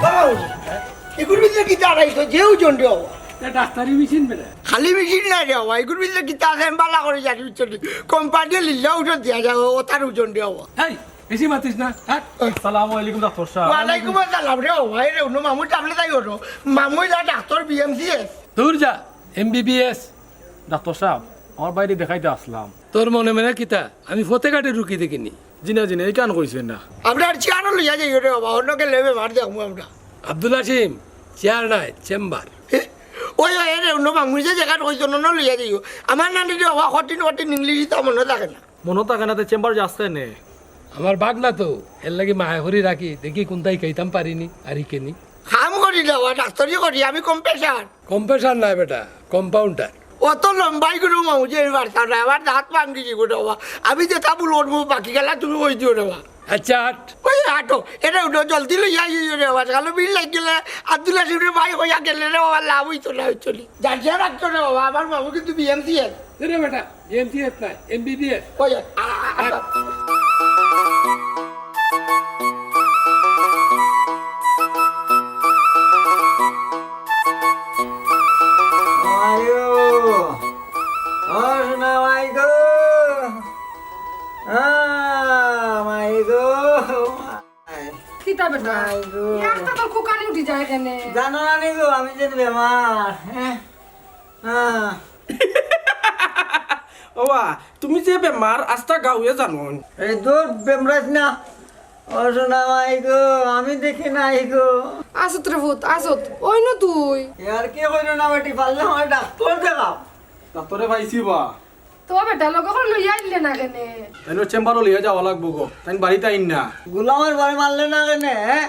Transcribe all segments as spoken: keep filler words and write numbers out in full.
বাবা, ওজন। এগুর ভিতরে কিতা আড়াইশো? যে ওজন রে বাবা। তা ডাক্তারি মেশিন বেটা। খালি মেশিন না রে বাবা, এগুর ভিতরে কিতা আছে আমি বালা করি জানি, বুঝছো নি? কোম্পানিয়ে লিল্লা ওজন দিয়া যায়, ও তার ওজন রে বাবা। এই, বেশি মাতিস না, হ্যাঁ? আসসালামু আলাইকুম ডাক্তার সাহেব। ওয়ালাইকুম আসসালাম রে বাবা, এই রে, অন্য মামুর সামনে যাই ওঠো। মামু যা ডাক্তার বিএমসিএস। দূর যা, এমবিবিএস। ডাক্তার সাহেব, আমার বাইরে দেখাইতে আসলাম। তোর মনে মনে কিতা? আমি ফতে কাটে রুগী দেখিনি। জি না, জি না, এই কান কইছেন না। আমরা আর চেয়ারও লইয়া যাই রে বাবা, অন্য গেলে বেমার দেখমু আমরা। আব্দুল হাসিম, চেয়ার নাই, চেম্বার। হে? ওই, ওই, রে, অন্য মামুই যে জায়গাটা কইছো, অন্য লইয়া যাইও। আমার নানি রে বাবা, কঠিন কঠিন ইংলিশ ইতা মনে থাকে না। মনে থাকে না, তো চেম্বার যাস কেনে? আমার বাগনা তো, এর লাগি মায়া করি রাখি, দেখি কোনটাই খাইতাম পারিনি, আর ইকেনি। কাম করি না, ওয়া ডাক্তারি করি, আমি কম্পেশার। কম্পেশার নায় বেটা, কম্পাউন্ডার। অত লম্বাই করে মামু যে এই বার্তা না, আমার দাঁত ভাঙ্গি দিব রে বাবা। আমি যেটা ভুল করবো, বাকি গেলা তুমি কই দিও রে বাবা। আচ্ছা, আট। ওই আটো, এটা উঠো, জলদি লইয়া আইও রে বাবা, কালো বিল লাগি গেলে আব্দুল হাসিম রে ভাই কইয়া গেলে রে বাবা, লাভ হইতো না, হইতো নি। জানিয়া রাখতো রে বাবা, আমার মামু কিন্তু বিএমসিএস। রে বেটা, বিএমসিএস না, এমবিবিএস। ওই, আ, আ, আ, আ। আয়ো, ও সোনা মাই গো, আ, মাই গো। কিতা বেটা? নাই গো। একটা তো কুকানি উঠি যায় কেনে? জানো না নি গো, আমি যে বেমার, হ্যাঁ? হ্যাঁ। ওবা, তুমি যে বেমার, আস্তা গাউয়ে জানো। এই দূর, বেমরাইস না। ও সোনা মাই গো, আমি দেখি নাই গো। আসত রে পুত, আসত। ওই নু তুই। ইয়ার কি কইরো না বেটি, পারলে আমার ডাক্তার দেখাও। ডাক্তারে পাইছি বা। তো বেটা, লগে করে লইয়া আইলে না কেনে? তাইন চেম্বারও লইয়া যাওয়া লাগবো গো, তাইন বাড়িত আইন না। গুলামর বাড়ি মারলে না কেনে, হ্যাঁ?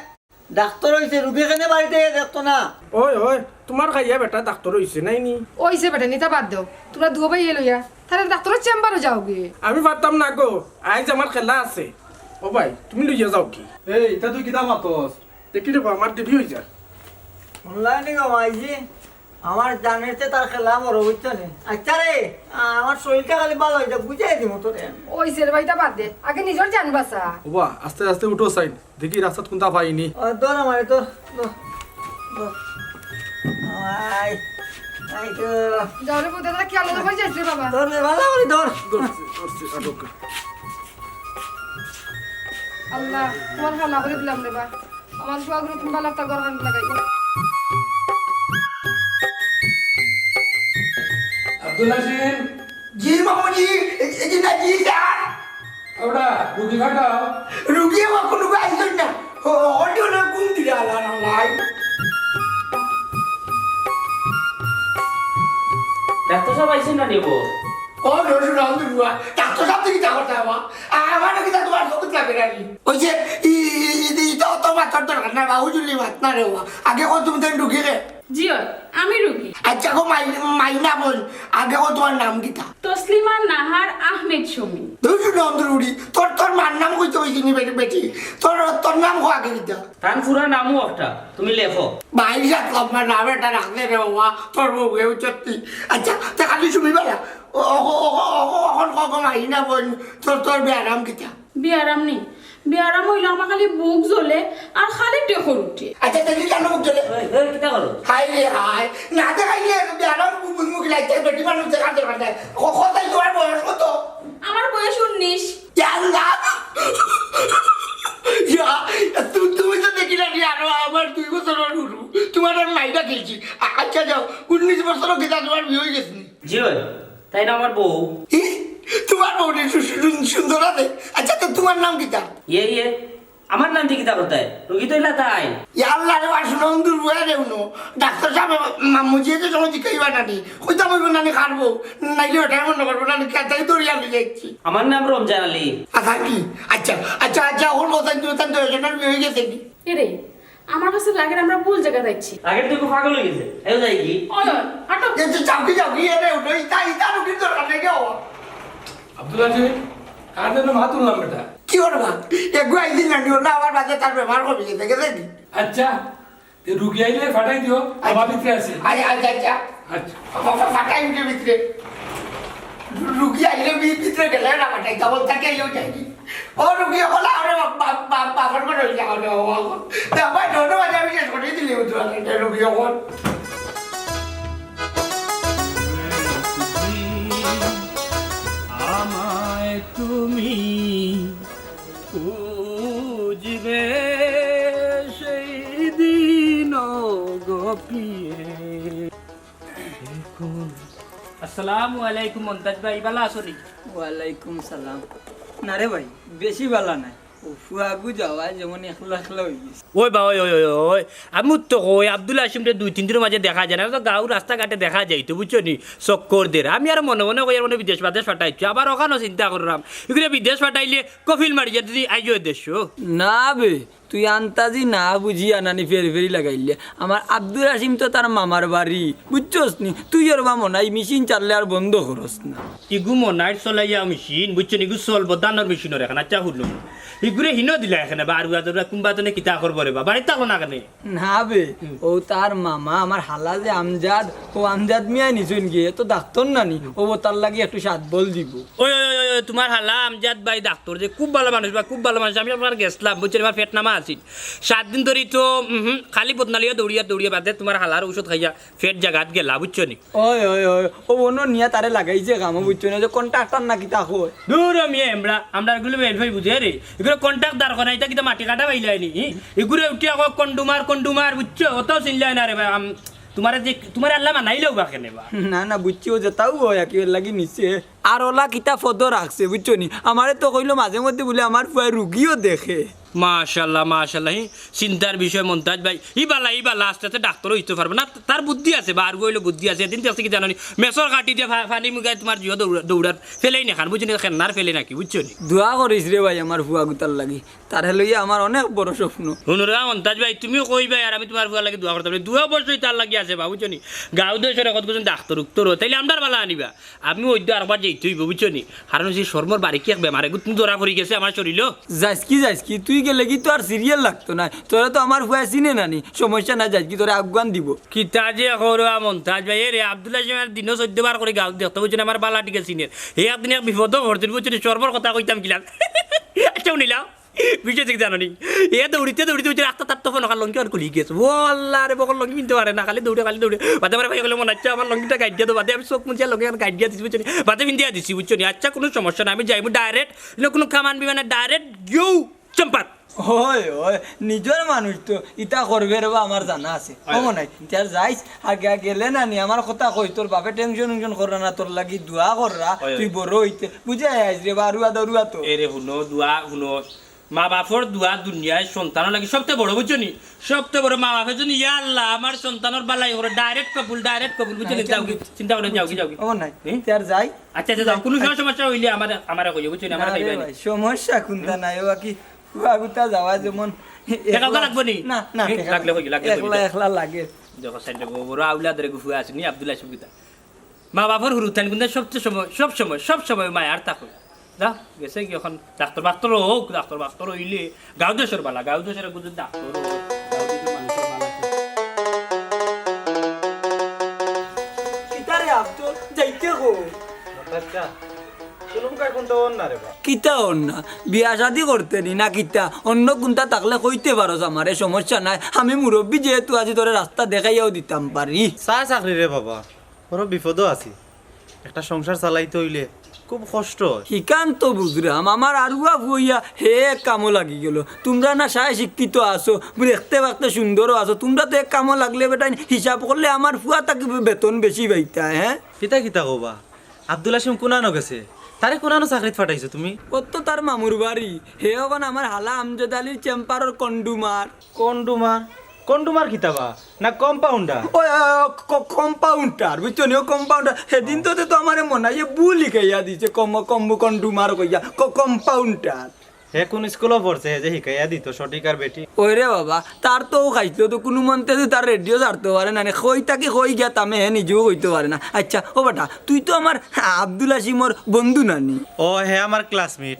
ডাক্তার হইছে, রুগী কেনে বাড়িত আইয়া দেখতো না? ওই, ওই, তোমার খাইয়া বেটা ডাক্তার হইছে নাই নি? হইছে বেটা, নিতা বাদ দেও। তোমরা দুও ভাইয়ে লইয়া তাহলে ডাক্তারর চেম্বারও যাওগি। আমি পারতাম না গো, আইজ আমার খেলা আছে। ও ভাই, তুমি লইয়া যাওগি। এই, ইতা তুই কিতা মাতস? দেখি রে বা, আমার দেরি হই যা। অনলাইনে গো মাইজি, আমার জানের চেয়ে তার খেলা বড়, বুঝছো নি? আচ্ছা রে, আ-, আমার শরীরটা খালি ভালো হইতে বুঝাই দিব তোরে। ওই যে রে ভাই, ইতা বাদ দে, আগে নিজর জান বাঁচা। ওবা, আস্তে আস্তে উঠো সাইন, দেখি রাস্তাত কোনটা পাইনি। ও, ধর আমারে, ধর, ধর, ধর। আই, আই তো। যাও রে, বোধহয় তারা খেয়াল করে যাইছে রে বাবা। ধর রে, ভালো করে ধর। ধরছি, ধরছি, আটক। আল্লাহ, তোমার ভালা করে দিলাম রে বা। আমার দোয়া করে তুমি ভালা একটা ঘর হান লাগাই। আব্দুল হাসিম। জি মামুজি, এই, এই যে না, জি স্যার। ওটা, রুগী খাটাও। রুগী আমার কোনো আইজন না। ও, ওটি হলো ঘুম দিলে আল্লাহ না ভাই। ডাক্তার সাহেব আইছেন না নিব? ও, রসুন আলদুর বুয়া। ডাক্তার সাহেব দেখি যা করতে হবে। আ-, আমার নাকি তা তোমার চোখে লাগে না নি? ওই যে, ই, ই, ই, ই, তো, তো মাথার দরকার না, বাবু জুলি মাত না রে বাবা। আগে কও তুমি তাই রুগী রে। জি অয়, আমি রুগী। আচ্ছা গো মাই-, মাইনা বোন, আগে কও তোমার নাম কিতা? তসলিমা নাহার আহমেদ শমী। ধুর, ধুর, ধুর, উড়ি। তোর, তোর মার নাম কইতে কইছি নি বেটি, বেটি। তোর, তোর নাম কও আগে কিতা? তান পুরা নামও একটা, তুমি লেখো। বাইশ হাত লম্বা নাম এটা রাখলে রে বাবা, তোর বউয়ে উঠতি। আচ্ছা, তে খালি শুনি বেলা। ও, ও, ও, ও, ও, অখন ক গো মাইনা বোন, তোর, তোর ব্যারাম কিতা? বিয়ারাম নি? বিয়ারাম অইলো আমার খালি বুক জ্বলে আর খালি টেকর উঠে। আচ্ছা, তে তুই কেন বুক জ্বলে? ওই, ওই, কিতা করো? হায় রে হায়, না দেখাইলে বিয়ারাম বুক, বুক, বুক লাগছে, বেটি মানুষ দেখার দরকার নাই। ক-, কত তোমার বয়স কত? আমার বয়স উনিশ। ইয়া আল্লাহ! ইয়া, তু-, তুমি তো দেখি না, আরো আমার দুই বছর হুরু। তোমার আর মাইবা খেলছি। আ-, আচ্ছা যাও, উনিশ বছর কিতা তোমার বিয়া হয়ে গেছে নি? জি অয়, তাই না আমার বউ? ই, তোমার বউ নি সু-, সু-, সুন্দর আছে? আচ্ছা, তো তোমার নাম কিতা? ইয়ে, ইয়ে, আমার নাম দিয়ে কিতা করতে? রুগী তো ইলা তাই। ইয়া আল্লাহ রে, বাসু নন্দুর বয়া রে উনো। ডাক্তার সাহেব, মামু যে যে সময় জিজ্ঞাসা না নি। কইতা বলবো না নি খারবো। নাইলে ওটাই মনে করবো না নি, কাতাই দৌড়িয়া আমি যাচ্ছি। আমার নাম রমজান আলী। আচ্ছা কি? আচ্ছা, আচ্ছা, আচ্ছা, ওর কথা তুমি তার দশ জনের বিয়ে হয়ে গেছে কি? এরে, আমার কাছে লাগে আমরা ভুল জায়গা যাচ্ছি। আগে তুই খুব পাগল হয়ে গেছে। এই যাই কি? ওই, ওই, আটো। এ তো যাও কি, যাও কি, এরে উঠো, ইতা, ইতা রুগীর দরকার নেই, যাও। আব্দুল আজিজ, কার জন্য মা তুললাম বেটা? কি করবা? এগু আইছিল না, নিও না, আমার বাদে তার ব্যবহার কমে গেছে, গেছে নি? আচ্ছা, তে রুগী আইলে ফাটাই দিও, বাবা ভিতরে আছে। আচ্ছা, আচ্ছা, আচ্ছা। আচ্ছা। বাবা, ফাটাই দিও ভিতরে। রুগী আইলে ভি-, ভিতরে গেলে না ফাটাই, কেবল তাকে আইলেও যায়নি। ও রুগী হকল, আরে বাপ, বাপ, বাপ, বাপর ঘরে হইলে, আরে বাবা, বাবা। তে আমার ডোনো বাজে আমি শেষ করে দিলে, বুঝতে পারলেন, রুগী হকল। আমায় তুমি খুঁজবে সেই দিন গো প্রিয়ে। আসসালামু আলাইকুম মন্তাজ ভাই, ভালা আছো নি? ওয়ালাইকুম সালাম। না রে ভাই, বেশি ভালা নায়। ও ফুয়াগু যাওয়ায় যেমন একলা একলা অই গেছে। ওই বা, ওই, ওই, ওই, ওই, আমি তো কই, আব্দুল হাসিমরে দুই তিন দিনর মাঝে দেখা যায় না, তো গাঁও রাস্তাঘাটে দেখা যাইতো, বুঝছো নি? চক্কর দের। আমি আর মনে মনে কই, আর মনে বিদেশ বাদেশ ফাটাইছো, আবার অখানও চিন্তা করলাম, ইগুরে বিদেশ ফাটাইলে কফিল মারি যায়, যদি আইও দেশো। না বে, তুই আন্তাজি না বুঝিয়া নানি ফেরি ফেরি লাগাইলে। আমার আব্দুল হাসিম তো তার মামার বাড়ি, বুঝছস নি? তুই ওর বা মনাই মেশিন চাললে আর বন্ধ করস না। ইগু মনাইর চলাইয়া মেশিন, বুঝছো নি? ইগু চলবো ধানর মেশিনর এখান। আচ্ছা, হুনো, ইগুরে হিনো দিলা এখানে, বা আরুয়া দরুয়া কুম্বা তনে কিতা করবো রে বা, বাড়িত থাকো না কেনে? না বে, হুম। ও তার মামা, আমার হালা যে আমজাদ, ও আমজাদ মিয়ায় নিছইন গিয়া, তো ডাক্তর নানি, ও তার লাগি একটু সাত বল দিব। ওই, ওই, ওই, ওই, ওই, তোমার হালা আমজাদ ভাই ডাক্তর যে খুব ভালা মানুষ বা, খুব ভালা মানুষ, আমি একবার গেছলাম, বুঝছো নি, আমার পেট নামা আছিল। সাত দিন ধরি তো, উম, খালি বদনালিয়া দৌড়িয়া দৌড়িয়া বাদে তোমার হালার ঔষধ খাইয়া পেট জাগাত গেলা, বুঝছো নি? ওই, ওই, ওই, ও অনো নিয়া তারে লাগাইছে কামো, বুঝছো নি, যে কন্ট্রাক্টর না কিতা কয়। দূর মিয়া, আমরা, আমরা এগুলো বেল হই বুঝে রে। এগুলো কন্ট্রাক্টদার কয় না, ইতা কিতা মাটি কাটা পাইলাই নি? ই? এগুলো উঠিয়া কয় কন্ডুমার, কন্ডুমার, বুঝছো? অতাও চিনলাই না রে ভাই, আম-, তোমারে যে, তোমারে আল্লায় বানাইলেও বা কেনে বা? না, না, বুঝছি, ও যেতাউ হয়, একেবারে লাগি নিছে। আর ওলা কিতা ফদ রাখছে, বুঝছো নি? আমারে তো কইলো মাঝে মধ্যে বুলে আমার ফুয়ায় রুগীও দেখে। মাশাআল্লাহ, মাশাআল্লাহ, হি, চিন্তার বিষয় মন্তাজ ভাই। ই বালা, ই বালা, আস্তে আস্তে ডাক্তর অইতো পারবো না। তার বুদ্ধি আছে, বা আরগু অইলো বুদ্ধি আছে। এদিন দেখছি কি জানো নি? মেসর কাঠি দিয়া ফা-, ফানি মুগায় তোমার জিও দৌড়া-, দৌড়ার ফেলেই না খান, বুঝছো নি? খেন্নার ফেলে নাকি, বুঝছো নি? দোয়া করিস রে ভাই আমার ফুয়া গুতার লাগি। তারে লইয়া আমার অনেক বড় স্বপ্ন। হুনো রে মন্তাজ ভাই, তুমিও কইবায় আর আমি তোমার ফুয়ার লাগি দোয়া করতাম। দোয়া অবশ্যই তার লাগি আছে বা, বুঝছো নি? গাঁও দেশর কত কিছু ডাক্তর উক্তর, তাইলে আমরার বালা আনিবা। আমি ওই তো আরবার যাইতে অইবো, বুঝছো নি? কারণ ওই যে শরমর বাড়ি কি এক বেমার, এগুত ধরা পড়ি গেছে আমার শরীরও। যাইস কি, যাইস কি? তুই গেলে কি তো আর সিরিয়াল লাগতো না? তোরা তো আমার ফুয়া চিনে নানি, সমস্যা নাই, যাইস কি তোরে আগুয়ান দিব। কিতা যে করো মন্তাজ ভাই, এ রে আব্দুল হাসিম আর দিনও চোদ্দ বার করে গাঁও দেখতো, বুঝছো নি? আমার বালা ঠিক আছে চিনের। হে একদিন এক বিপদও ঘটছিল, বুঝছো নি? শরমর কথা কইতাম কিলাম। আচ্ছা, নিলাম। বিষয় ঠিক জানো নি? এ দৌড়িতে দৌড়িতে বুঝছো নি? আস্তা তার তো ফোন লঙ্গি আর খুলি গেছে। ও আল্লাহ রে, বকল লঙ্গি পিনতে পারে না, খালি দৌড়ে, খালি দৌড়ে। বাদে আমার ভাই বলে, "মনে হচ্ছে আমার লঙ্গিটা গাইড দিয়া দেবো।" বাদে আমি চোখ মুছিয়া লঙ্গি আর গাইড দিয়া দিছি, বুঝছো নি? বাদে পিন্দিয়া দিছি, বুঝছো নি? আচ্ছা, কোনো সমস্যা না, আমি যাইমু ডাইরেক্ট, ইনো কোনো কামান বিমানে ডাইরেক্ট গিয়েও চম্পাত। ওই, ওই, নিজর মানুষ তো, ইতা করবে রে বা, আমার জানা আছে। হয়। কমো নাই, তুই আর যাইস, আগে আগে গেলে না নি, আমার কথা কই, তোর বাপে টেনশন টেনশন কররা না, তোর লাগি দোয়া কররা, হয়, তুই হয়। বড় হইতে, বুঝে আইস রে বা, আরুয়া দরুয়া তো। এ রে, হুনো, দোয়া, হুনো, মা বাপর দোয়া দুনিয়ায় সন্তানর লাগি সবচেয়ে বড়, বুঝছো নি? সবচেয়ে বড় মা বাপের জন্য, "ইয়া আল্লাহ, আমার সন্তানর বালাই করো, ডাইরেক্ট কবুল, ডাইরেক্ট কবুল", বুঝছো নি? আচ্ছা, যাও কি, চিন্তা করে যাও কি, যাও কি? ও নাই, হুম? তে আর যাই। আচ্ছা, আচ্ছা, যাও, কোনো সমস্যা হইলে আমার, আমারে কইও, বুঝছো নি? আমারে না রে কইবায় নি। ভাই, সমস্যা কোনটা হুম? নাই, ও কি ফুয়া গুতা যাওয়া যেমন টেকা একলা লাগবো নি? না, না, এ, টেকা লাগলে লাগবো। কইও, লাগলে কইও, একলা, যাও। একলা লাগে। দেখো, সাইডে বড়, বড় আউলাদ রে গুফুয়া আছে নি, আব্দুল হাসিম কিতা? মা বাপর হুরুতাইন কিন্তু সবচেয়ে সময়, সব সময়, সব সময় মায়ার থাকো। যা, গেছে কি এখন ডাক্তর বাক্তর হোক, ডাক্তর বাক্তর হইলে গাঁও দেশর বালা, গাঁও দেশর একজন ডাক্তর হোক, গাঁও দেশর মানুষের বালা হোক। কিতারে আব্দুল, যাইতে কো? আচ্ছা, কোনো কাজ কোনটা অর না রে বা? কিতা অর না? বিয়া শাদি করতে নি না কিতা? অন্য কোনটা থাকলে কইতে পারস আমারে, সমস্যা নাই। আমি মুরব্বি যেহেতু আছি, তোরে রাস্তা দেখাইয়াও দিতাম পারি। চা চাকরি রে বাবা, বড় বিপদও আছি। একটা সংসার চালাইতে অইলে খুব কষ্ট অয়। হিখান তো বুঝরাম, আমার আরুয়া ফুয়া হে এক কামো লাগি গেল। তুমরা না সায় শিক্ষিত আছো, দেখতে বাখতে সুন্দরও আছো, তুমরা তো এক কামো লাগলে বেটাইন হিসাব করলে আমার ফুয়া থাকি বেতন বেশি পাইতা, হ্যাঁ? কিতা কিতা কও বা? আব্দুল হাসিম কুনানো গেছে? তারে কুনানো চাকরিত ফাটাইছো তুমি? অত তার মামুর বাড়ি। হে অখন আমার হালা আমজাদ আলীর চেম্বারর কন্ডুমার। কন্ডুমার? কন্ডুমার কিতা বা? না কম্পাউন্ডার? ওই, ওই, ওই, ক-, কম্পাউন্ডার, বুঝছো নি? ও কম্পাউন্ডার। সেদিন তো, তো আমারে মনাইয়ে ভুল হিকাইয়া দিছে, কম-, কম-, কন্ডুমার কইয়া, ক-, কম্পাউন্ডার। হে কোন স্কুলো পড়ছে, হে যে হিকাইয়া দিত সঠিক আর বেঠিক? ওই রে বাবা, তার তো ও খাইছিল তো কোনো মন্তে যে তার রেডিও ছাড়তে পারে না, কই থাকি কই গিয়া তামে হে নিজেও কইতে পারে না। আচ্ছা, ও বেটা, তুই তো আমার আব্দুল হাসিমর বন্ধু নানি? ও, হে আমার ক্লাসমেট।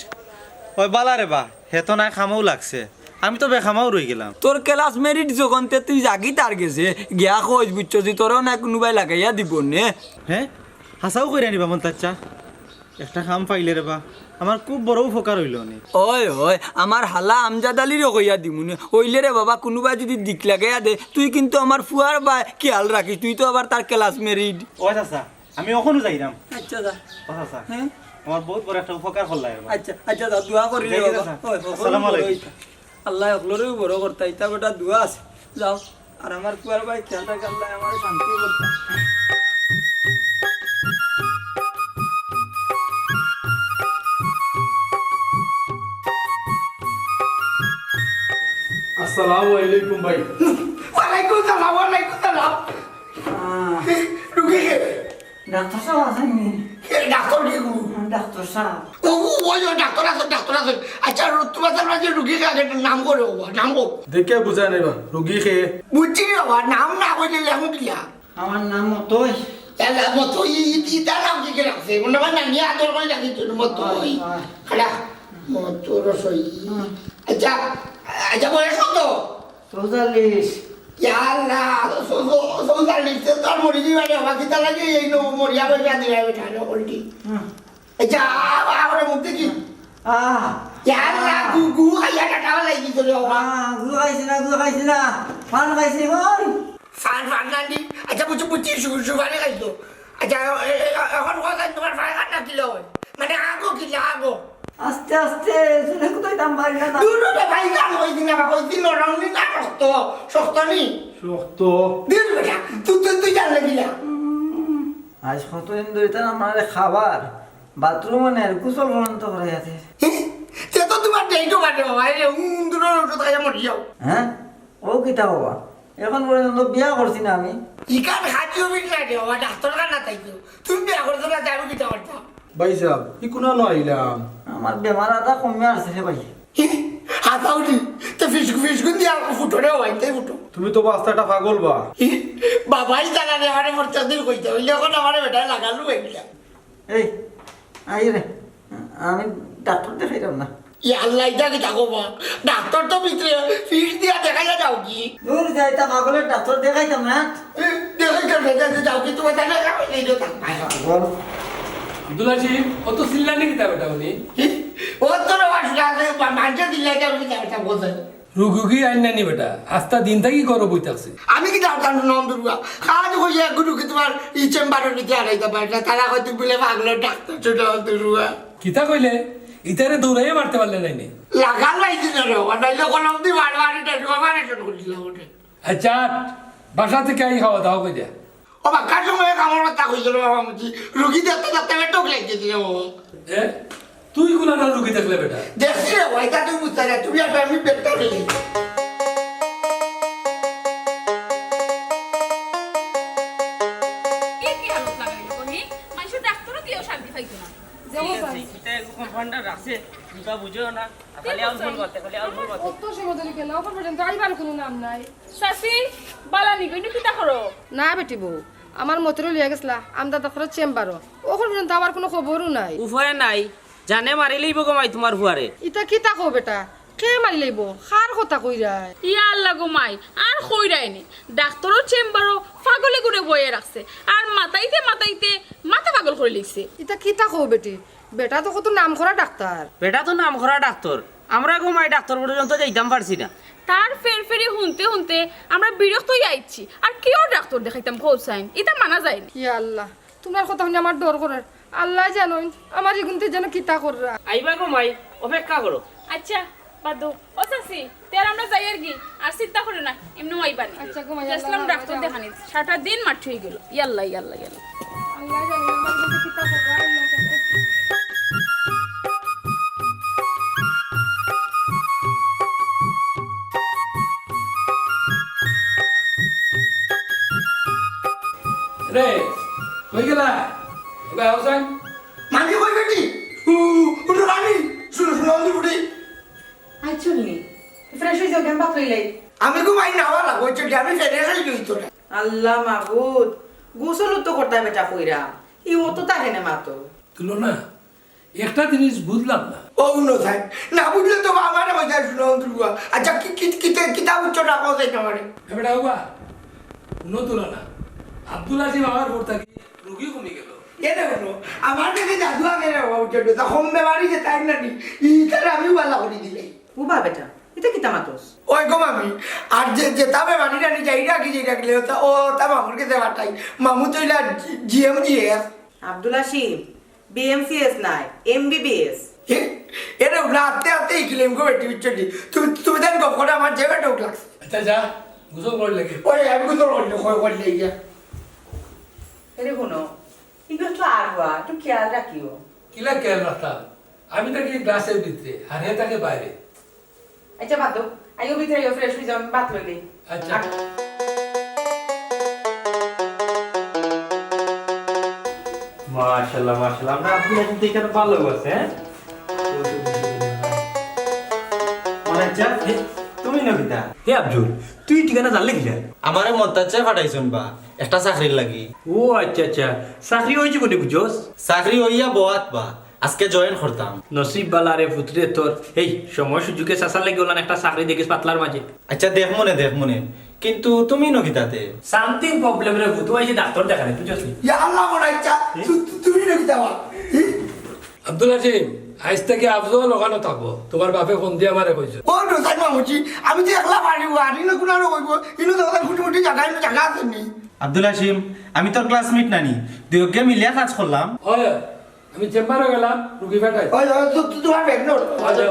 ওই বালা রে বা, হে তো নায় কামো লাগছে, আমি তো বেকামো রই গেলাম। তোর classmate যখন তে তুই যাগি তার গেছে, গিয়া কইস বুঝছস যে তোরেও নায় কুনুবায় লাগাইয়া দিবো নে। হে? হাছাউ কইরা নি বা মন্তাজ চাচা? একটা কাম পাইলে রে বা, আমার খুব বড় উপকার অইলো নে। ওই, ওই, আমার হালা আমজাদ আলীরে কইয়া দিমু নে। অইলে রে বাবা, কুনুবায় যুদি দিক লাগাইয়া দে, তুই কিন্তু আমার ফুয়ার বায় খিয়াল রাখিস, তুই তো আবার তার classmate। ও চাচা, আমি অখনউ যাইরাম। আচ্ছা, যা। ও চাচা, হ্যাঁ? আমার বউত বড় একটা উপকার করলায় রে বা। আচ্ছা, আচ্ছা, যা, দোয়া করি রে বাবা। ওই, ওই, আসসালামু আলাইকুম। আল্লায় হকলরেউ বড় করতা, ইতা বেটা দোয়া আছে। যাও, আর আমার ফুয়ার বায় খিয়াল রাখ, আল্লায় আমারে শান্তি করতা। আসসালামু আলাইকুম ভাই। ওয়ালাইকুম সালাম, ওয়ালাইকুম সালাম। আহ। রুগী কে? ডাক্তার সাব আছইন নি? এ, ডাক্তার কে গো? ডাক্তার সাব। ও, ও, ওই, ওই, ডাক্তার আছে, ডাক্তার আছে। আচ্ছা, রু-, তুমার তার মাঝে রুগী কে আগে নাম কও রে বাবা, নাম কও। দেখে বুঝা নাই বা, রুগী কে? বুঝছি রে বাবা, নাম না কইলে লেখমু কিলা? আমার নাম মতই। এলা, মতই, ই, ই, ইতা নাম কে রাখছে? মনে হয় নানি আদর করি রাখি তো, মতই। হয়, হয়। খালা, মতই রসই। হুম। আচ্ছা, আচ্ছা, বয়স কত? চৌচল্লিশ। ইয়া আল্লাহ, চৌ-, চৌ-, চৌচল্লিশ তো তোর মরি দিবা রে, বাকি তার লাগে এই নো মরিয়া বইয়া দিবা বেটা, রে, উল্টি। হুম। এই যা, আ-, আ-, ওরে মুখ দেখি। আহ। ইয়া আল্লাহ, আহ। গু, গু খাইয়া টাটা লাগি তো রে, বাবা। আহ, গু খাইছি না, গু খাইছি না। পান খাইছি, ওই। পান, পান না নি? আচ্ছা, বুঝছি, বুঝছি, সু-, সুপারি খাইছো। আচ্ছা, এ-, এ-, এখন কথা তোমার পায়খানা কিলা অয়? মানে আগো কিলা আগো? আস্তে আস্তে, জোরে কুদাইতাম পারি না। দূর রে ভাই, গান কইছি না, কইছি নরম নি না শক্ত, শক্ত নি। শক্ত। দূর বেটা, তুই, তুই, তুই জানলে কিলা? উম, আজ কতদিন ধরি তার আমার খাবার, বাথরুমও নেই, গোসল পর্যন্ত করাইয়া দের। হে? তে তো তোমার ডেটও কাটে বাবা, এই যে উন্দুরের ওষুধ খাইয়া মরি যাও। হ্যাঁ? ও কিতা বাবা? এখন পর্যন্ত বিয়া করছি না আমি। ইখান খাতি অইবো না রে বাবা, ডাক্তার খানা থাকি। তুমি বিয়া করছো না, যাবো কিতা করতা? ভাই সাহেব, ই কুনা নু আইলাম? আমার বেমার আদা কমে আসছে রে ভাই। হাতাউলি, তো ফিসকু ফিসকুন দিয়া ফুটো রে ভাই, তাই ফুটো। তুমি তো বাস্তা একটা পাগল বা। বাবাই জানা রে, আমারে প্রত্যেক দিন কইতে অইলে, এখন আমারে বেটায় লাগালু এগুলা। এই, আই রে, আমি ডাক্তার দেখাইতাম না। ইয়া আল্লাহ, ইটা কিতা কও বা? ডাক্তার তো ভিতরে ফিস দিয়া দেখাইয়া যাও কি? দূর যাইতাম, পাগলের ডাক্তার দেখাইতাম না। এ, দেখাইতাম না, যাও, যাও, কিন্তু ওটা না, যাও, এই যে থাক। পাগল। আব্দুল হাসিম, অত চিল্লানি কিতা বেটা উনি? ও তো রে, ওর সাথে মা-, মানষে চিল্লাইতে আমি কিতা বেটা বোঝে। রুগী আইন না নি বেটা, আস্তা দিন থাকি ঘরো বই থাকছে। আমি কিতা জানতাম নন্দুরুয়া? কাজ কইয়া এক রুগী তোমার ই চেম্বারের ভিতরে হারাইতে পারে না, তারা হয়তো বলে পাগলের ডাক্তার ছোট নন্দুরুয়া। কিতা কইলে? ইতারে দৌড়াইয়া মারতে পারলে নাইনি? লাগাল লাইছি না রে, ও নাইলে কলম দি বারবার এটা অপারেশন করছিল ওটা। আচ্ছা, বাসা থেকে আই খাওয়া দাওয়া কই দিয়া। ও বাক্কা সময় কামর কথা কইছিল বাবা মুজি, রুগী দেখতে দেখতে বেটক লাগিয়েছিল বাবা। এ? তুই কোন আনার রুগী দেখলে বেটা? দেখছি রে, ওইটা তুই বুঝতে না, তুমি আর আমি বেটটা মিলি। এ কি হালত লাগাইলো তুমি? মানুষের ডাক্তারও দিয়েও শান্তি পাইতো না। যেমন ঠিক আছে, পাই। এটা এগো কম্পাউন্ডার আছে, দুটা বুঝেও না, খালি আউল বল মারতে, খালি আউল বল মারতে। কত সময় ধরে গেল, অখন পর্যন্ত আইবার কোনো নাম নাই। চাচি, বালা নি গো, ইনো কিতা করো? না বেটি বউ, আমার মতিরে লইয়া গেছলা আমজাদ ডাক্তারর চেম্বারো, অখন পর্যন্ত আবার কোনো খবরও নাই। উপায় নাই, জানে মারি লইবো গো মাই তোমার ফুয়ারে। ইতা কিতা কও বেটা? কে মারি লইবো? কার কথা কইরায়? ইয়া আল্লাহ গো মাই, আর কইরায় নি। ডাক্তারর চেম্বারো পাগলে ঘুরে বইয়া রাখছে, আর মাতাইতে মাতাইতে মাথা পাগল করি লইছে। ইতা কিতা কও বেটি? বেটা তো কত নাম করা ডাক্তার। বেটা তো নাম করা ডাক্তার, আমরা গো মাই ডাক্তার পর্যন্ত যাইতাম পারছি না। তার ফেরফেরি হুনতে হুনতে আমরা বিরক্ত অইয়া আইছি। আর কিওর ডাক্তার দেখাইতাম কও চাইন, ইতা মানা যায়নি। ইয়া আল্লাহ, তুমার কথা হুনি আমার ডর করের। আল্লায় জানইন আমার ইগুনতে যেন কিতা কররা। আইবা গো মাই, অপেক্ষা করো। আচ্ছা, বাদ দেও। ও চাচি, তে আর আমরা যাইয়ার গি? আর চিন্তা করিও না, এমনেউ আইবা নি। আচ্ছা, ঘুমাই গেছিলাম আল্লাহ, ডাক্তার আল্লাহ। দেখানি, সারাটা দিন মাটি অইগেল। ইয়াল্লা, ইয়াল্লা, ইয়াল্লা। আল্লাহ জানে আমার কাছে কিতা কথা, আল্লাহ জানে। রে, কই গেলা? ওগো, আও চাইন। মানি কই বেটি? উ, উঠো মানি। শুনো, শুনো, আমি উঠি। আই চুন্নি, ফ্রেশ অই যাও, গেম বাতরি লাই। আমি ঘুমাই না, ওরা কইছে যে আমি ফ্রেশ অই যাই তোরা। আল্লাহ মাবুদ, গোসল তো করতা বেটা কইরা। ই অত তা কেনে মাতো? তুলো না, একটা জিনিস বুঝলাম না। ও হুনো সাব, না বুঝলে তো আমারে কইতা হুনো অন্তর বুয়া। আচ্ছা, কি, কি, কিতা, কিতা বুঝছো না কও চাই আমারে? এ বেটা বাবা, হুনো তো না। আব্দুল আজিম আমার পর থাকি রুগী কমি গেল। এরে হুনো, আমার কাছে জাদু আছে রে বাবা, বুঝছো তো? তা কম বেমারি যে তাই না নি, ইতারে আমি বালা করি দিলে। উবা বেটা, ইতা কিতা মাতস? ওই গো মামি, আর যে, যেতা বেমারি নানি যাই রাখি, যাই রাখলে ওতা, ওতা মামুর কাছে পাঠাই। মামু তো ইলা G-, G M G S. Abdul Hasim, B M C S নায়, এম বি বি এস। এ, এরে উলা আতে আতে এই claim গো বেটি, বুঝছো নি? তুমি, তুমি দেন গো, করে আমার যে বেটা উঠলাম। আচ্ছা, যা, গোসল করি লাগে। ওই, আমি গোসল করি, কই, করি লাগে গিয়া। এরে হুনো, একটু আর হওয়া, একটু খেয়াল রাখিও। কিলা খেয়াল রাখতাম? আমি থাকি গ্লাসের ভিতরে, আর হে থাকে বাইরে। আচ্ছা, বাদ দাও। আইও ভিতরে, আইও, fresh হয়ে যাও, আমি ভাত লই দেই। আচ্ছা। আর মাশাআল্লাহ, মাশাআল্লাহ। আমরা আপনি এখন তো এখানে ভালো আছে, হ্যাঁ? মানে, আচ্ছা, এ, তুমি নকিতা? হে আব্দুল, তুই ঠিকানা জানলে কিলা? আমারে মন্তাজ চাচা পাঠাইছইন বা, একটা চাকরির লাগি। ও আচ্ছা, আচ্ছা, চাকরি হয়েছে কোনে বুঝোস? চাকরি হইয়া বওয়াত বা, আজকে join করতাম। নসিব বালা রে পুতরে তোর। এই সময় সুযোগে চাচার লাগি ওলান একটা চাকরি দেখিস পাতলার মাঝে। আচ্ছা, দেখমুনে, দেখমুনে। কিন্তু তুমি নকিতাতে? Something problem রে পুত, ওই যে ডাক্তার দেখালে, বুঝছস নি? ইয়া আল্লাহ, মনাইচ্ছা, এ? তু-, তু-, তুমি নকিতা বা? এ? আব্দুল হাসিম, আইজ থাকি আফজল ওখানো থাকবো। তোমার বাপে ফোন দিয়া আমারে কইছে। ও, নসাই মামুজি, আমি তো একলা পারি, আর ইনো কুনানো কইবো, ইনো তো ওখানে খুঁটি মুটি জায়গা, ইনো জায়গা আছে নি। আব্দুল হাসিম, আমি তোর classmate নানি, দুইওগে মিলিয়া কাজ করলাম। হয়, হয়। আমি চেম্বারো গেলাম, রুগী পাঠাই। ওই, ওই, তু-, তু-, তোমার ব্যাগ নোট। আচ্ছা।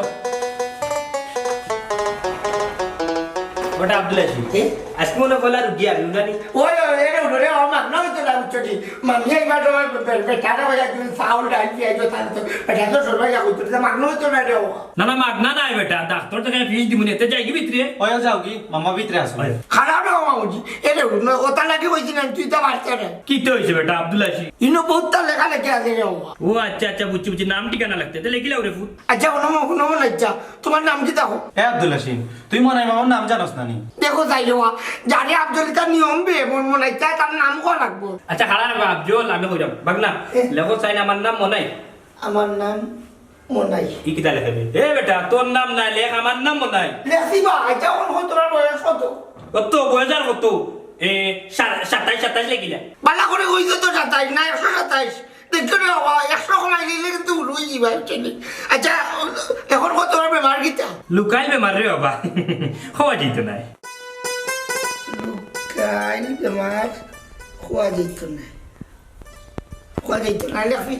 ওটা আব্দুল হাসিম। কে? আজকে মনে হয় পয়লা রুগী আমি, উনানি। ওই, ওই, এরে উঠো রে, আমার নাম তো নাম চটি। মামি একবার তোমার বে-, বে-, বেটারা ওই একদিন চাউল ডাল দিয়ে আইতো, তাহলে তো বেটা তো সবাই যা করতো, তা মাগনা হইতো না রে বাবা। না, না, মাগনা নাই বেটা, ডাক্তার তো কেন ফিস দিমুনি, এতে যাই কি ভিতরে? ওই যাও কি, মামা ভিতরে আসো। ওই। খারাপ না মামা বুঝি, এরে উঠো, ওটা নাকি কইছি না, তুই তো পারতে না। কিতা হইছে বেটা, আব্দুল হাসিম? ইনো বহুততা লেখালেখি আছে রে বাবা। ও আচ্ছা, আচ্ছা, বুঝছি, বুঝছি। নাম ঠিকানা লাগতে, তে লেখিলাও রে ফুত। আচ্ছা, হুনো, হুনো, আচ্ছা, তোমার নাম কিতা? এ আব্দুল হাসিম, তুই মনাই মামার নাম জানোস না নি? দেখো চাই রে বাবা, যারে আব্দুল ইতা নিয়ম বে, মন মনাই চায়, তার নাম কওয়া লাগবো। আচ্ছা, খাড়া রে বাবা, আব্দুল, আমি কইরাম। বাগনা, এ? লেখো চাই না, আমার নাম মনাই। আমার নাম মনাই। ই কিতা লেখাবি? এ বেটা, তোর নাম নাই, লেখ আমার নাম মনাই। লেখছি বা, আচ্ছা, এখন কত, তোমার বয়স কত? কত? বয়স আর কত? এ, সা-, সাতাইশ, সাতাইশ লেখিলা। বালা করে কইছো তো সাতাইশ, না একশো সাতাইশ। দেখছো রে বাবা, একশো কমাই দিলে কিন্তু উলুই দিবা, বুঝছো নি? আচ্ছা, এখন কত, তোমার বেমার কিতা? লুকাইল বেমার রে বাবা। কওয়া যাইতো নায়। লুকাইল বেমার, কওয়া যাইতো নায়। কওয়া যাইতো নায়, লেখবি।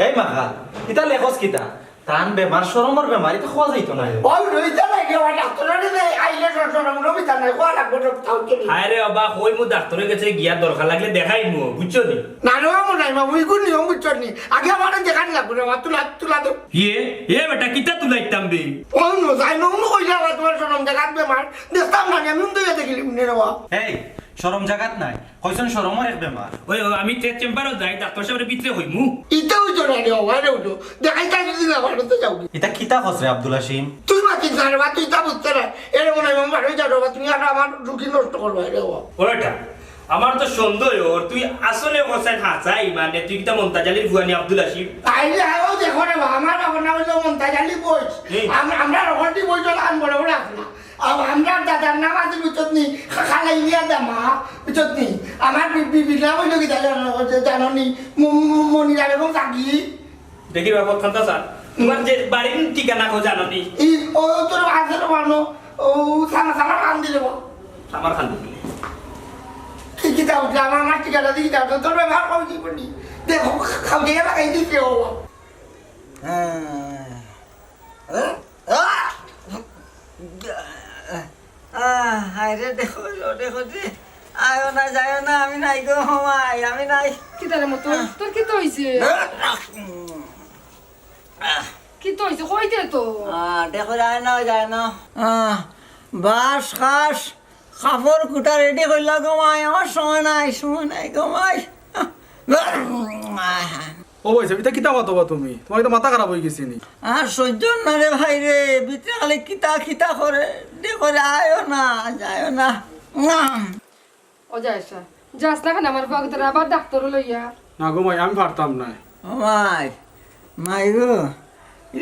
এই মাখা, ইতা লেখস কিতা? তান বেমার, শরমর বেমার, ইতা কওয়া যাইতো নায়। ওই রইতা নায় রে, ওই ডাক্তারের কাছে আইলে শর-, শরম রইতা নায়, কওয়া লাগবো সব তাও কি? হায় রে বাবা, কই মু ডাক্তারের কাছে গিয়া দরকার লাগলে দেখাইমু, বুঝছো নি? না রে বাবা, নাই বাবু, ইগুর নিয়ম বুঝছো নি? আগে আমারে দেখান লাগবো রে বাবা, তুলা, তুলা দেও। ইয়ে, এ বেটা, কিতা তুলাইতাম বে? ও নো, যাই নো, নো কইলা বাবা, তোমার শরম জাগাত বেমার, দেখতাম না, আমি উন্দইয়া দেখিলি উনি রে বাবা। এই, শরম জাগাত নাই। কইছন শরমর এক বেমার। ওই, ওই, আমি তে চেম্বারো যাই, ডাক্তার সাবরে ভিতরে কইমু। ইতা অইতো নায় রে, ওয়ারে উঠো। দেখাই তাই যদি না পারো, তো যাও। ইতা কিতা কস রে আব্দুল হাসিম? তুই মাতিস না রে বা, তুই তা বুঝতে না। এরে মনে হয়, বাবা, রই যাও রে বা, তুমি আর আমার রুগী নষ্ট করো, রে বাবা। ওটা, আমার তো সন্দেহ অর, তুই আসলে কস হাছাই, মানে, তুই কিতা মন্তাজ আলীর ফুয়ানি আব্দুল হাসিম? তাইলে আরো দেখো রে বা, আমার বাবার নাম হইলো মন্তাজ আলী বইস। হুম। আম-, আমরা রহলটি বইস হলো আম বড় বড় আছে না। আম-, আমরার দাদার নাম আছে বুঝছত নি? খা-, খালাই মিয়া দামা, বুঝছত নি? আমার বি-, বি-, বিবির নাম হইল কি জানো, জানো নি? ম-, ম-, মনিরাম এবং জাগি। দেখি বাবা, কথা স্যার, তোমার যে বাড়ির ঠিকানা কো জানো নি? এই, ও, তোর আছে তো বানো, ও, থানা, থানা কান দিলে বা। আমার খান দিলে। কি, কি দাও, আমার, আমার ঠিকানা দিয়ে দাও, তোর ব্যবহার কম কি করি? দেখো, খাও দিয়ে লাগাই দিতে ও। হ্যাঁ। আহ, হায় রে, দেখো, দেখো রে। আয়ো না, যাইও না, আমি নাই গো, মাই, আমি নাই। কিতা রে মতন? তোর কিতা হইছে? কিতা হইছে? কইতে তো। আহ, দেখো, যায় না, যায় না। আহ, বাস, খাস, কাপড় কুটা ready করিলা গো মাই, আমার সময় নাই, সময় নাই গো মাই। ও ভাই সাহেব, ইতা কিতা মাতো বা তুমি? তোমার তো মাথা খারাপ হয়ে গেছে নি? আর সহ্য না রে ভাই রে, ভিতরে খালি কিতা কিতা করে, দে করে, আয়ো না, যায়ও না। ও যাইসা, যাস না কেন আমার বগদরা আবার ডাক্তারও লইয়া? না গো মাই, আমি পারতাম না। ও মাই, মাই গো,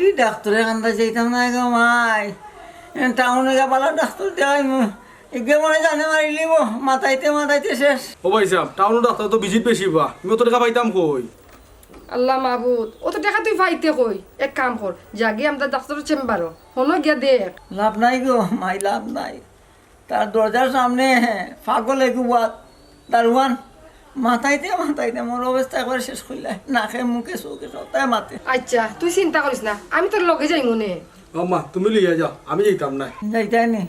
ই ডাক্তরর কান্দাত যাইতাম নায় গো মাই। এ, টাউনো গিয়া বালা ডাক্তর দেখাইমু। ইগে মনে জানে মারিলিবো, মাতাইতে মাতাইতে শেষ। ও ভাইসাব, টাউনো ডাক্তর তো ভিজিট বেশি বা, আমি অত টেকা পাইতাম কই? আল্লা মাবুদ, অত টেকা তুই পাইতে কই? এক কাম কর, যা গিয়া আমরার ডাক্তরর চেম্বারো, হনো গিয়া দেখ। লাভ নাই গো মাই, লাভ নাই। তার দরজার সামনে পাগল এগু বাদ দারোয়ান মাতাইতে মাতাইতে মোর অবস্থা একবারে শেষ করিলায়। নাকে মুখে চউখে সবতায় মাতে। আইচ্ছা, তুই চিন্তা করিস না, আমি তোর লগে যাইমু নে। ও মা, তুমি লইয়া যাও, আমি যাইতাম নায়। যাইতায় নি?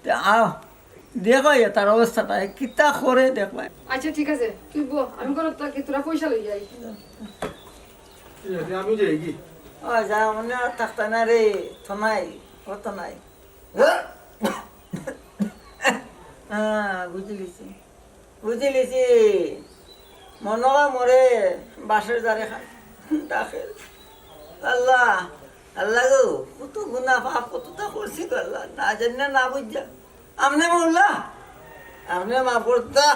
তে আও, দেখো ইয়া তার অবস্থাটা, কিতা করে দেখবায়। আইচ্ছা, ঠিক আছে, তুই বো, আমি ঘরো থাকি, তোরা পয়সা লইয়া আই। ঠিক আছে, আমি যাইগি। ও যা, মনে আর থাকতা না রে, তো নাই, ও তো নাই। হ্যাঁ, বুঝিলিছি, বুঝিলিছি। মনগা মরে বাঁশর ঝাড়ে খায়, ডাকে। আল্লা, আল্লা গো, কত গুনা পাপ, কততা করছি গো আল্লা, না জানি না, না বুঝা। আমনে মৌলা, আমনে মাফ করতা।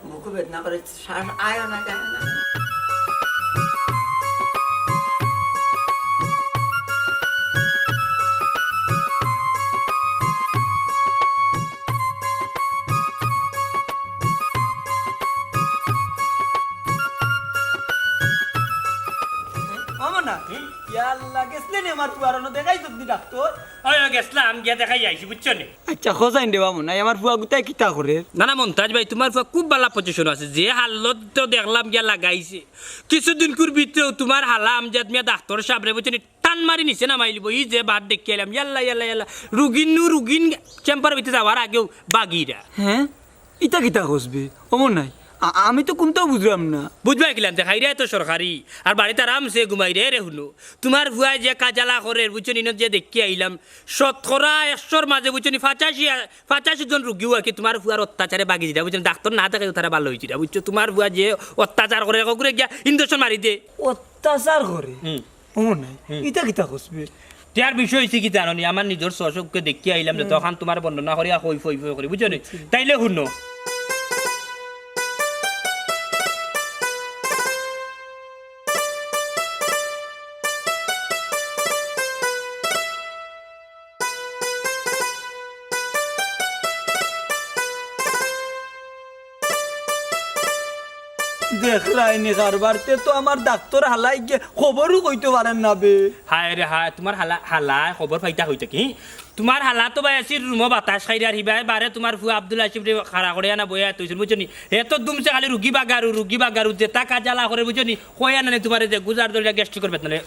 বুকু বেদনা করে, শ্বাস আয় না, যায় না। ও মনা, ইয়াল্লা, গেছলে নি আমার ফুয়ার অনো দেখাই যদি ডাক্তর? ওই, ওই, গেছলাম, গিয়া দেখাই আইছি, বুঝছো নি? আইচ্ছা, খোঁজাইন দেবা মনে অয়, আমার ফুয়া গুতায় কিতা করে? না, না, মন্তাজ ভাই, তুমার ফুয়া খুব বালা পজিশনো আছে। যে হালত তো দেখলাম গিয়া লাগাইছে। কিছুদিনকুর ভিতরেউ তুমার হালা আমজাদ মিয়া ডাক্তর সাবরে, বুঝছো নি, টান মারি নিচে নামাইলিবো। ই যে বাদ দেখি আইলাম, ইয়াল্লা, ইয়াল্লা, ইয়াল্লা। রুগিন নু, রুগিন চেম্বারর ভিতরে যাওয়ার আগেউ বাগিরা। হ্যাঁ? ইতা কিতা কস বে? অমর নাই। আ-, আমি তো কুন্তাউ বুঝরাম না। বুঝবায় কিলান, দেখাইরায় তো সরকারি। আর বাড়িত আরামছে ঘুমাইরায় রে হুনো। তুমার ফুয়ায় যে কাজালা করের, বুঝছো নি, ইনো যে দেখি আইলাম, শতকরা একশোর মাঝে, বুঝছো নি, পঁচাশি, পঁচাশি জন রুগিউ আর কি তুমার ফুয়ার অত্যাচারে বাগি যিরা, বুঝছো নি? ডাক্তর না দেখাইও তারা বালা অইযিরা, বুঝছো? তুমার ফুয়া যে অত্যাচার করে, হগুরে গিয়া ইঞ্জেকশন মারি দে। অত্যাচার করে? হুম। অমর নাই। হুম। ইতা কিতা কস বে? তে আর বিষয় অইছে কি জানো নি? আমার নিজর স্বচক্ষে দেখি আইলাম যে হুম। তখন তুমার বর্ণনা করিয়া হই ফই ফই করি, বুঝছো নি? বুঝছি। তাইলে হুনো। দেখরায়নি কারবার, তে তো আমার ডাক্তর হালায় গিয়া খবরও কইতো পারের না বে। হায় রে হায়, তুমার হালা-, হালায় খবর পাইতা কই থাকি? তুমার হালা তো বায় এসির রুমো বাতাস খাইরার, হিবায় বারে তুমার ফুয়া আব্দুল হাসিমরে খাড়া করিয়া না বইয়া থইছইন, বুঝছো নি? হে তো দুমছে খালি রুগী বাগারু, রুগী বাগারু, যেতা কাজালা করে, বুঝছো নি? কইয়া না নি তুমারে যে গুজার দরিয়া গ্যাস্ট্রিকর বেদনা লয়।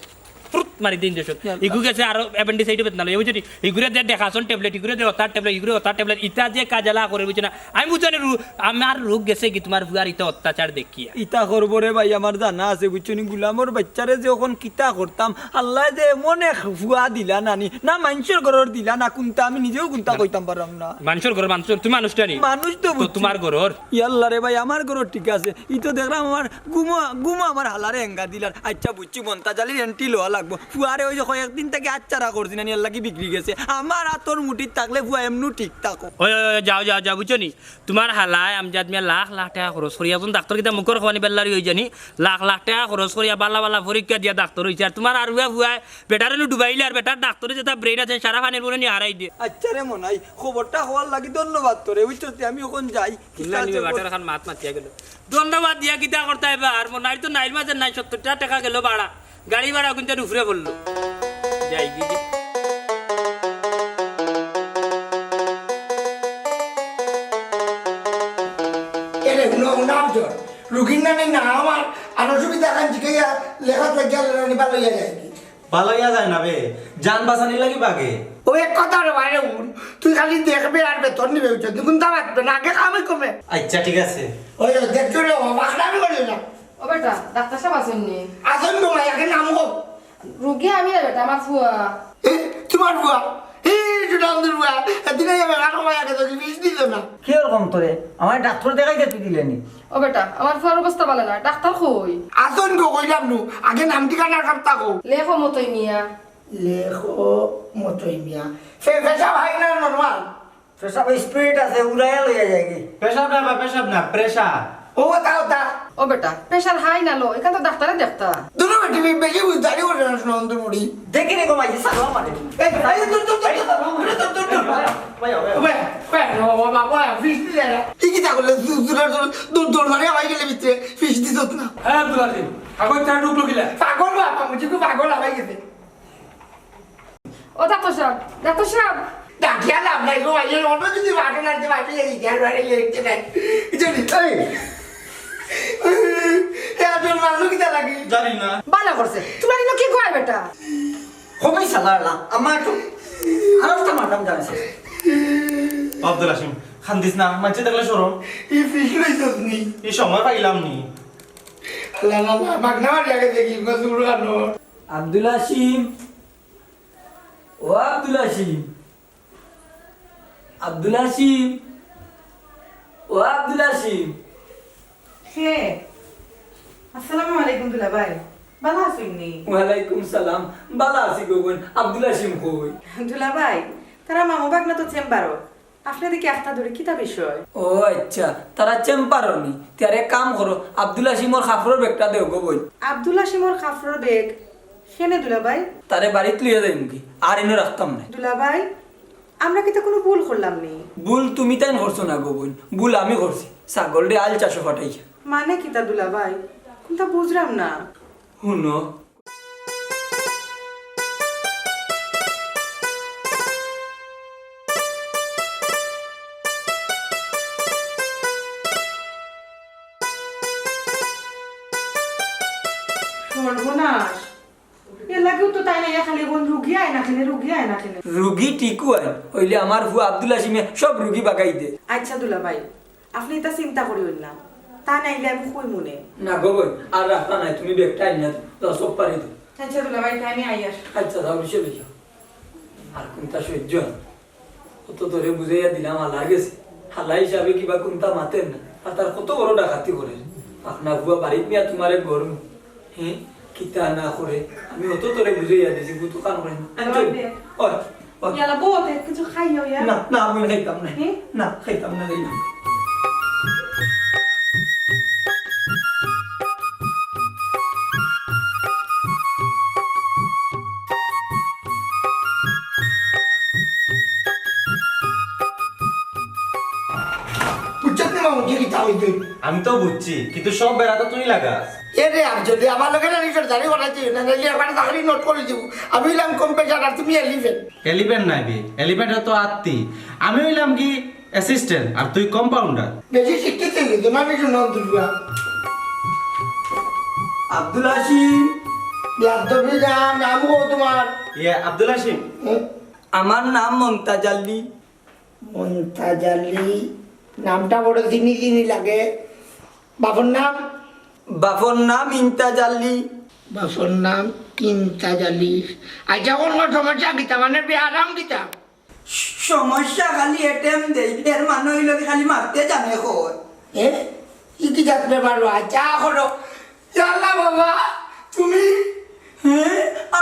ফুরুত মারি দে ইঞ্জেকশন। ইয়া আল্লাহ। ইগু গেছে আরো অ্যাপেন্ডিসাইটর বেদনা লয়, বুঝছো নি? ইগুরে দে ডেকাসন ট্যাবলেট, ইগুরে দে অতার ট্যাবলেট, ইগুরে অতার ট্যাবলেট। ইতা যে কাজালা করে, বুঝছো না? আমি বুঝছো নি, রু-, আমার রোগ গেছে কি তুমার ফুয়ার ইতা অত্যাচার দেখিয়া? ইতা করবো রে ভাই, আমার জানা আছে, বুঝছো নি? গুলামর বাইচ্চারে যে অখন কিতা করতাম, আল্লায় যে এমন এক ফুয়া দিলা নানি, না মানষর ঘরর দিলা, না কুন্তা, আমি নিজেও কুন্তা না। কইতাম পাররাম না। মানষর ঘরর, মানষর, তুমি মানুষ নি? মানুষ তো তো বুঝছি। তুমার ঘরর? ইয়াল্লা রে ভাই, আমার ঘরর ঠিক আছে। ই তো দেখরাম আমার গুমো, গুমো আমার হালারে হেঙ্গা দিলার। আইচ্ছা, বুঝছি, মন্তাজ আলীর entry লওয়া লাগবো। ফুয়ারে ওই যে কয়েকদিন থাকি আচ্ছারা করছি না, এরলাগি বিগড়ি গেছে। আমার আতর মুঠিত থাকলে ফুয়া এমনু ঠিক থাকো। ওই, ওই, ওই, যাও, যাও, যাও, বুঝছো নি? তুমার হালায় আমজাদ মিয়া লাখ লাখ টেকা খরচ করি, একজন ডাক্তর কিতা মুখর খোয়ানি বেল্লারি অই জানি, লাখ লাখ টেকা খরচ করিয়া বালা বালা পরীক্ষা দিয়া ডাক্তর অইছে। আর তুমার আরুয়া ফুয়ায় বেটারে নু ডুবাইলে, আর বেটার ডাক্তরি যেতা brain আছে, সারা পানির বুনে নিয়া হারাই দে। আইচ্ছা রে মনাই, খবরটা কওয়ার লাগি ধন্যবাদ তোরে, বুঝছস নি? আমি অখন যাই। ইল্লা নিবে বাটার খান মাত মাতিয়া গেল। ধন্যবাদ দিয়া কিতা করতায় বা? আর মনাইর তো নাইর মাঝে নাই, সত্তরটা টেকা গেল ভাড়া। গাড়ি ভাড়া কিন্তু উপরে পড়লো। যাই কি যে। এরে, হুনো, হুনো, আমজন। রুগীর নানি না আমার, আর অসুবিধা খান জিকাইয়া লেখাত লাগিয়া লেখানি ভালা অইয়া যায় কি? ভালা অইয়া যায় না বে, জান বাঁচানির লাগি বাগে। ও এক কথা রে ভাই রে হুন, তুই খালি দেখবে আর বেতন নিবে, বুঝছস? দ্বিগুণ দাম আসবে না, আগে কামে কমে। আইচ্ছা, ঠিক আছে। ওই, ওই, দেখছো রে, ও বাখরামি করিও না। ও বেটা, ডাক্তার সাব আছইন নি? আছইন গো মাই, আগে নাম কও। রুগী আমি না বেটা, আমার ফুয়া। এ, তুমার ফুয়া? এ, সুনামদের ফুয়া। এদিন আইয়া বেটা কমাই আগে তোকে বিষ দিল না। কি ওরকম তোরে? আমার ডাক্তর দেখাইতে তুই দিলে নি? ও বেটা, আমার ফুয়ার অবস্থা ভালা না, ডাক্তার কই? আছইন গো, কইলাম নু। আগে নাম ঠিকানা সবতা কও। লেখো মতই মিয়া। লেখো মতই মিয়া। ফে-, পেশাব হাই না নরমাল? পেশাব স্পিরিট আছে, উড়াইয়া লইয়া যায় কি? পেশাব না বা, পেশাব না, প্রেশার। ও, তা, তা। ও বেটা, প্রেশার হাই না লো, ইখান তো ডাক্তারে দেখতা। দুনো বেটি, বে-, বেশি বুঝদারি করে না, শোনা, অন্তর বুড়ি। দেখি রে গো, মাইজি, সালো আমারে। এই, এই, দূর, দূর, দূর, দূর, দূর, দূর, দূর। ভাই, ভাই, ভাই। ওই, ওই, ও বাবা, ওই, ফিস দিলে না। কি কি তা করলে? দূর, দূর, দূর, দূর, দূর, মানে, আমার গেলে ভিতরে ফিস দিত না। হ্যাঁ, আব্দুল আজিম, আগর তার রূপ লোকিলা। পাগল বাবা, মুঝে খুব পাগল আমার গেছে। ও ডাক্তার সাহেব, ডাক্তার সাহেব। ডাকিয়া লাভ নাই গো, এই অন্য যদি মাঠে নাড়তে মাঠে এই গ্যার বাড়ি লিখতে নাই। বুঝলি? এই, এ আপনার মানুষ কিতা লাগে? জানি না। বালা করছে। তোমরা ইনো কি কয় বেটা? কমেই সালার না। আমার একটু আরো একটা মারতাম জানিস। আব্দুল হাসিম, খান্দিস না, মানছে দেখলে শরম। এই ফিস লইছস নি? এই সময় পাইলাম নি। আল্লাহ, আল্লাহ, আল্লাহ, মাগনা মারি আগে দেখি, গজুর কানো। আব্দুল হাসিম, ও আব্দুল হাসিম, আব্দুল হাসিম, ও আব্দুল হাসিম। কে? আসসালামু আলাইকুম দুলাভাই, বালা আছইন নি? ওয়ালাইকুম সালাম, বালা আছি গো বইন। আব্দুল হাসিম কই? দুলাভাই, তারা মামু ভাগনা তো চেম্বারো। আপনে দেখি আখতা ধরে কিতা বিষয়? ও আচ্ছা, তারা চেম্বারো নি। তে আর এক কাম করো, আব্দুল হাসিমর কাপড়র ব্যাগটা দেও গো বইন। আব্দুল হাসিমর কাপড়র ব্যাগ? কেনে দুলাভাই? তারে বাড়িত লইয়া যাইমুগি, আর ইনো রাখতাম না। দুলাভাই, আমরা কিতা কুনু ভুল করলাম নি? ভুল তুমি তাইন করছো না গো বইন, ভুল আমি করছি। ছাগলরে আইল চাষো ফাটাইয়া। মানে কিতা দুলাভাই? কুনতা বুঝরাম না। হুনো। সর্বনাশ। এর লাগেউ তো তাইন আইয়া খালি কোন রুগী আয় না কেনে, রুগী আয় না কেনে। রুগী ঠিকউ আয়, অইলে আমার ফুয়া আব্দুল হাসিমে সব রুগী বাগাই দে। আচ্ছা দুলাভাই, আপনে ইতা চিন্তা করিও না, তাইন আইলে আমি কইমুনে। না গো বইন, আর রাখতা নাই, তুমি ব্যাগটা আইনা দেও, যাও সব পারি দেও। আচ্ছা দুলাভাই, তাইন আইয়ার। আচ্ছা, যাও, বিষয় লইয়া। আর কুনতা সহ্য অয়? অত ধরে বুঝাইয়া দিলাম, হালা গেছে। হালা হিসাবে কিবা কুনতা মাতের না। আর তার কত বড় ডাকাতি করে। আপনার ফুয়া বাড়িত নিয়া তুমারে গরম। হে, কিতা না করে। আমি অত ধরে বুঝাইয়া দিছি, ফুয়া তো কান করে না। আনছো? ওই, ওই। ইয়ালা, বউতে কিছু খাইও ইয়া। না, না, আমি খাইতাম না। হে? না, খাইতাম না, খাইতাম না। বুঝছত নি মামু, যে কিতা অইছে? আমি তো বুঝছি, কিন্তু সব বেড়া তো তুই লাগাস। এ রে, আমি যদি আমার লগে না নিজের দাড়ি বানাইতে না, নাইলে আমার দাড়ি নোট করে দিব। আমি অইলাম কম্পেশার আর তুমি এলিফেন্ট। এলিফেন্ট নাই বে, এলিফেন্ট তো আত্তি। আমি অইলাম কি অ্যাসিস্ট্যান্ট আর তুই কম্পাউন্ডার। বেশি শিক্ষিত হইলি তো, মানে শুনো দুর্গা। আব্দুল হাসিম। ইয়াদ্দবি না, নাম কও তোমার। ইয়ে, আব্দুল হাসিম। হুম? আমার নাম মন্তাজ আলী। মন্তাজ আলী, নামটা বড় চিনি চিনি লাগে। বাপর নাম? বাপর নাম ইন্তাজ আলী। বাপর নাম ইন্তাজ আলী। আচ্ছা, কোন কোন সমস্যা কিতা, মানে বেহারাম কিতা? স-, সমস্যা খালি এটেম দেই, এর মানে অইলো কি খালি মারতে জানে কয়। এ? ই কি জাত বেমার বা? চা করো। ইয়াল্লা বাবা, তুমি? হে,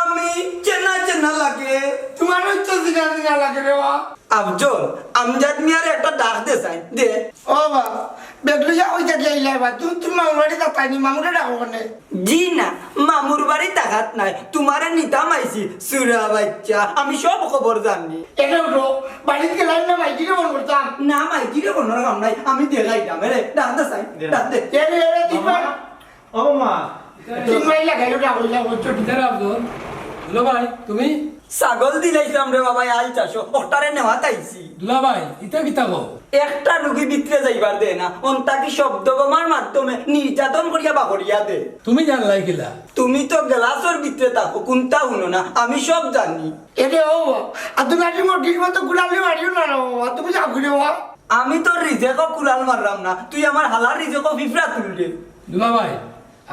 আমি? চেনা চেনা লাগে। তোমারও তো চিনা চিনা লাগে রে বা। আফজল, আমজাদ মিয়ারে একটা ডাক দে চাই, দে। ও বা, বেগলুইয়া কই থাকি আইলা বা? তুমি, তুমি মামুর বাড়ি থাকতায় নি, মামুরে ডাকো কেনে? জি না, মামুর বাড়ি থাকাত নায়, তুমারে নিতাম আইছি, চুরা বাইচ্চা, আমি সব খবর জানি। এরে উঠো, বাড়িত গেলাম না, মাইজিরে ফোন করতাম। না, মাইজিরে ফোনর কাম নাই, আমি দেখাইতাম। এরে, ডাক দে চাই, দে। ডাক দে। এরে, এরে, তুই মামা। পার। ও মা। তিন মাইল লাগাইলো, ডাক অইলা, বুঝছো? কিতার আফজল? দুলাভাই, তুমি? ছাগল দিলাইছিলাম রে বাবা, আইল চাষো, অটারে নেওয়াত আইছি। দুলাভাই, ইতা কিতা কও? একটা রুগী ভিতরে যাইবার দে না, অন্তা কি শব্দ বোমার মাধ্যমে নির্যাতন করিয়া বাকরিয়া দে। তুমি জানলায় কিলা? তুমি তো গ্লাসর ভিতরে থাকো, কুন্তা হুনো না, আমি সব জানি। এরে ও, আর তুমি আজ মোর ঠিক মতো কুড়ালি মারিও না রে বাবা, তুমি যাও ঘুরে বাবা। আমি তোর রিজেকো কুড়াল মারলাম না, তুই আমার হালার রিজেকো ফিফড়া তুলরে। দুলাভাই,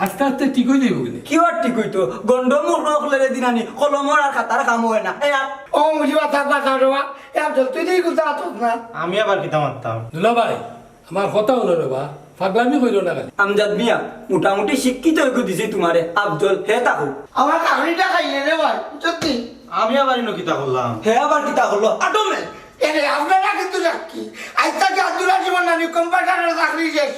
আস্তে আস্তে ঠিক অই যাইবো কিনে। কি আর ঠিক অইতো? গন্ডমুখ নখলেরে দিনানি, কলমর আর খাতার কাম অয় না। এ আর ও মুজিবা, থাক বা, থাক রে বাবা। এ আফজল, তুই তো এই কুন্তা আতস না। আমি আবার কিতা মারতাম? দুলাভাই, আমার কথা হুনো রে বা, পাগলামি কইরো না খালি। আমজাদ মিয়া, মোটামুটি শিক্ষিত অইগু দিছি তুমারে, আফজল, হে থাকো। আমার চাকরিটা খাইলে রে ভাই, সত্যি। আমি আবার ইনো কিতা করলাম? হে আবার কিতা করলো? আটমে। এরে, আপনারা কিন্তু সাক্ষী। আইজ থাকি আব্দুল হাসিমর নানি কম্পিউটারর চাকরি শেষ।